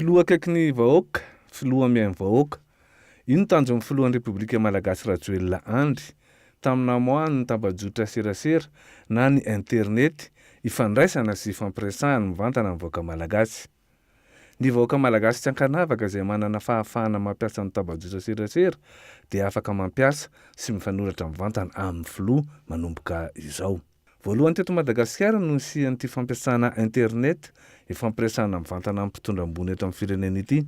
Filoha akaiky ny vahoaka, filoha mihaino vahoaka. Io no tanjon'ny filohan'ny Repoblika Malagasy Rajoelina Andry tamin'ny namoahany ny tambajotra serasera na ny internet ifandraisana sy ifampiresahany mivantana amin'ny vahoaka Malagasy. Ny vahoaka Malagasy tsy ankanavaka izay manana fahafahana mampiasa ny tambajotra serasera dia afaka mampiasa sy mifanoratra mivantana amin'ny filoha manomboka izao. Voalohany teto Madagasikara no nisian'ity fampiasana internet ifampiresahana mivantana amin'ny mpitondra ambony eto amin'ny firenena ity.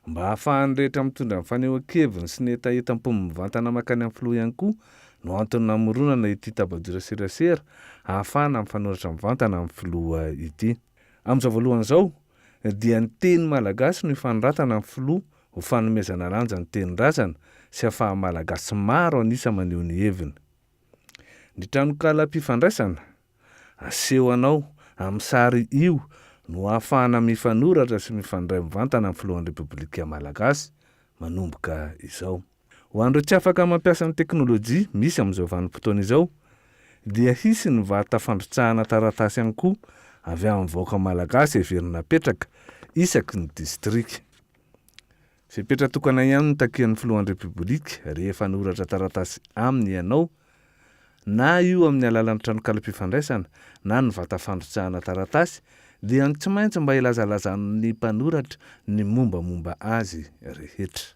Mba hahafahan'ny rehetra mitondra ny fanehoan-keviny sy ny hetahetam-pony mivantana mankany amin'ny filoha ihany koa no antony namoronana ity tabajotra serasera ahafahana mifanoratra mivantana amin'ny filoha ity. Amin'izao voalohany izao dia ny teny malagasy no ifanoratana amin'ny filoha ho fanomezana lanja ny tenin-drazana sy ahafahan'ny Malagasy maro an'isa maneho ny heviny. Ny tranokalam-pifandraisana aseho anao amin'ny sary io no ahafahana mifanoratra sy mifandray mivantana amin'ny Filohan'ny Repoblika Malagasy manomboka izao. Ho an'ireo tsy afaka mampiasa ny teknolojia misy amin'izao vanim-potoana izao dia hisy ny vata fandrotsahana taratasy ihany koa avy amin'ny vahoaka Malagasy heverina hapetraka isaky ny distrika. Fepetra tokana ihany no takian'ny Filohan'ny Repoblika rehefa hanoratra taratasy aminy ianao, na io amin'ny alalan'ny tranokalam-pifandraisana na ny vata fandrotsahana taratasy, dia ny tsy maintsy mba hilazalazan'ny mpanoratra ny mombamomba azy rehetra.